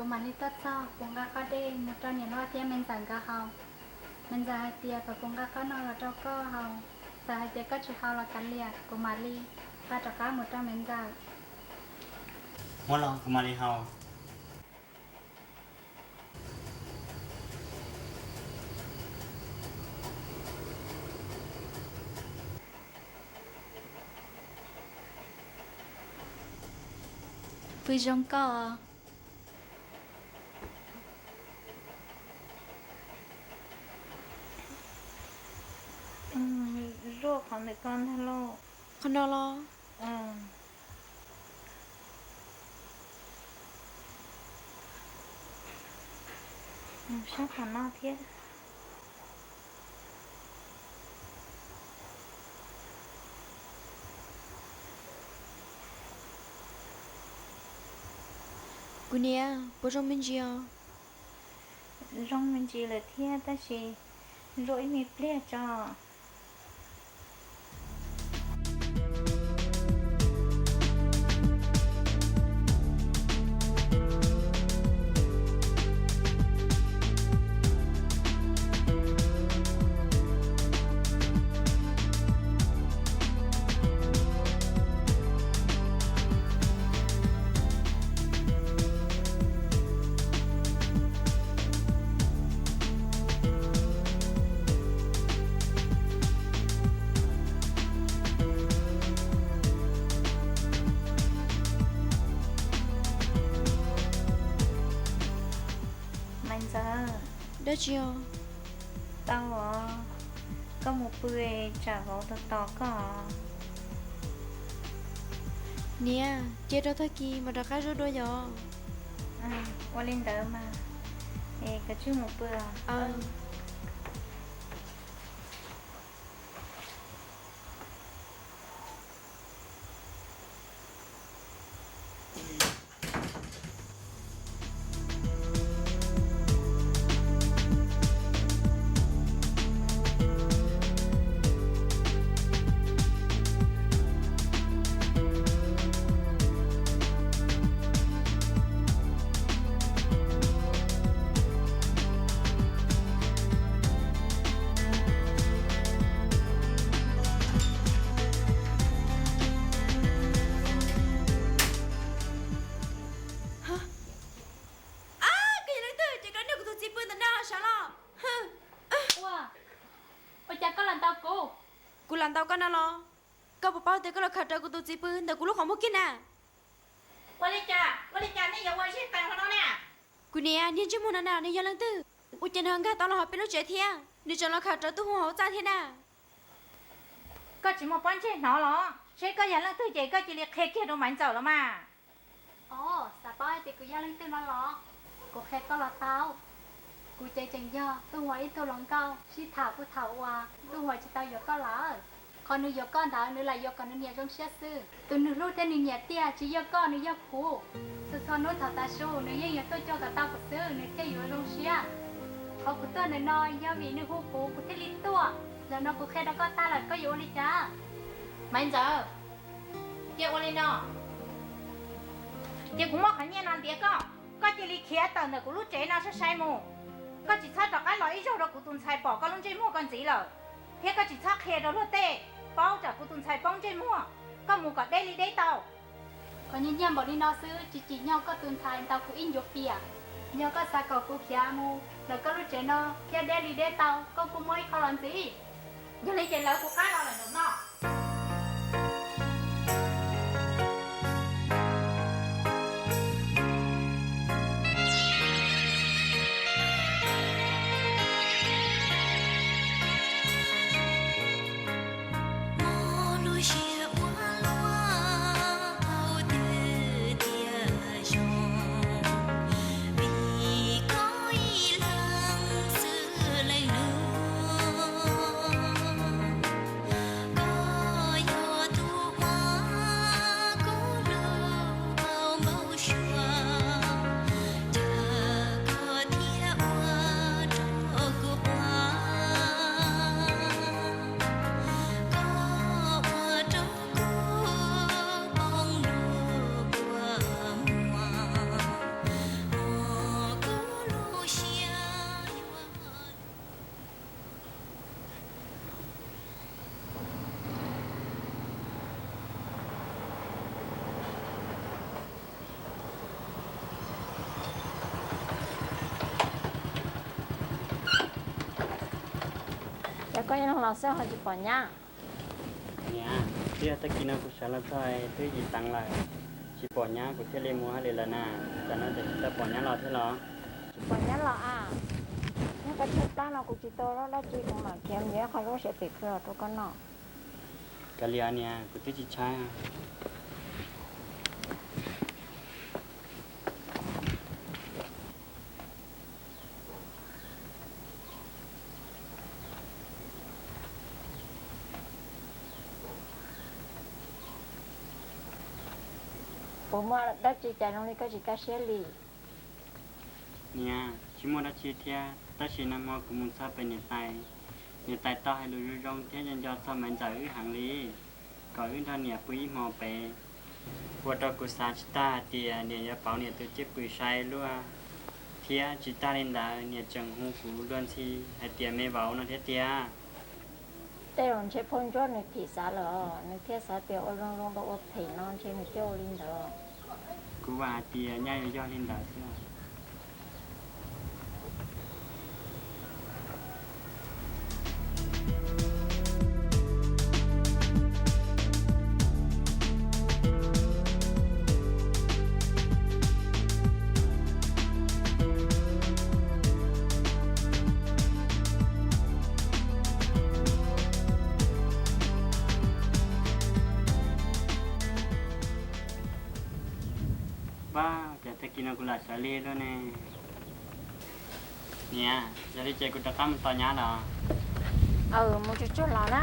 Kuv mam li tuaj txog kuv nqa qab dej mus rau niam hlob thiab me ntxawm nkawd haus. Me ntxawm hais tias kom kuv nqa qab no los rau koj haus, txawm hais tias koj tsis haus los kav liam, kuv mam li nqa rov qab mus rau me ntxawm. Muab los kuv mam li haus. Pw zoo koj. Zuaj qhov ntawm ko ntag lauj. Qhov no los? Sab qhov no thiab. Kuv niam, puas zoo me ntsis os? Zoo me ntsis lawm thiab tab sis zuaj ib me pliag tso. Maiv Ntxawm. Dab tsi os? Tau os, koj mus pw tsam vauv tos tos koj. Niam, cia rau tag kis mam rov qab zuaj dua yom. Ua li ntawd mas, es koj tsij mus pw os. Koj yog leej twg ces koj nrog kuv tus txiv pw ntawm no sawv los? Ua, ua cas koj lam ntaus kuv? Kuv lam ntaus koj no los? Koj puas paub tias koj los khaws rawv kuv tus txiv pw ntawm kuv lub qhov muag kiag na? Ua li cas, ua li cas nej yuav ua zej tas hlo no na? Kuv niam, niag ntsej muag no na nws yog leej twg? Ua cas nws ho nkag tau los hauv peb lub tsev thiab? Nws tseem los khaws rawv tuaj hu hauv txaj thiab na. Koj tsis muaj pob ntseg hnov los? Seb koj yog leej twg ces koj cia li qhia kiag rau Maiv Ntxawm los mas. Os, xav paub hais tias kuv yog leej twg no los? Kuv qhia koj los tau. Kuv ces tseem yog Tub Huas ib tug hluas nkauj, sib tham puag thaum uas Tub Huas tsis tau yuav koj lawm. Qhov nws yuav koj ntawd nws lam yuav kom nws niam zoo siab xwb. Tus nws hlub thiab nws nyiam tiag tsis yog koj, nws yog kuv. Txhua txhua hnub thaum tav su nws yeej yuav tuaj cuag kom tau kuv xwb nws thiaj yuav zoo siab. Qhov kuv tuaj ntawm no yog vim nws hu kuv kuv thiaj li tuaj. Zaum no kuv qhia rau koj tag lawm koj yuav ua li cas? Maiv Ntxawm, cia ua li no, cia kuv muab qhov nyiaj no ntiav koj, koj cia li khiav tawm ntawm kuv lub tsev no sai sai mus. Koj tsis txhob rov qab los ib zaug rau kuv tus ntxhais pom koj lub ntsej muag koj ntxiv lawm, thiab koj tsis txhob qhia rau luag tej paub tsam kuv tus ntxhais poob ntsej muag. Koj mus kom deb li deb tau. Koj nyiag nyiag npaum li no xwb tsis tsim nyog koj tus ntxhais ntaus kuv ib ncuav piam. Yog koj xav kom kuv khiav mus lawm koj lub tsev no thiab deb li deb tau, koj kuj muab ib qho los ntxiv. Yog li ces lawv kuv qab los lawm no. Koj los xwb ho tsis pom nyab? Niam, twb yog tag kis no kuv sawv los txog twb yim teev lawm, tsis pom nyab kuv thiaj li mus hauj lwm lawm na. Tam no ces tsis tau pom nyab los thiab los? Tsis pom nyab los a. Nyob koj tshaib plab no kuv tsis tau dab tsi, kuv mam khiav mus yuav ib qho zaub siav pem pw los rau koj noj. Kav liam niam, kuv twb tsis tshaib. Puas muaj dab tsi cas zoo li koj tsis kaj siab li? Niam, tsis muaj dab tsi thiab, tab sis nag hmo kuv mus txog pem niam tais, niam tais tau hais lus zoo zoo thiab nco nco txog Maiv Ntxawm wb heev li, kom wb nrog niam pw ib hmo pem. Ua rau kuv xav tsis tag hais tias niam yuav pauv niam tus cwj pwm sai luaj, thiab tsis tag li ntawd niam tseem hu kuv luag ntxhi hais tias me vauv no thiab tiag. Tej zaum ntshe phauj Ntsuab nws phim xav lawm, nws thiaj xav tias ua zoo zoo rau ua phem no ntshe nws thiaj ua li ntawd. Kuv vam hais tias nyaj yuav yog li ntawd xwb. Pab, cas tag kis no kuv lam sawv lig luaj ne. Niam, yog li ces kuv rov qab mus tos nyab los. Aws, mus tsuag tsuag los na.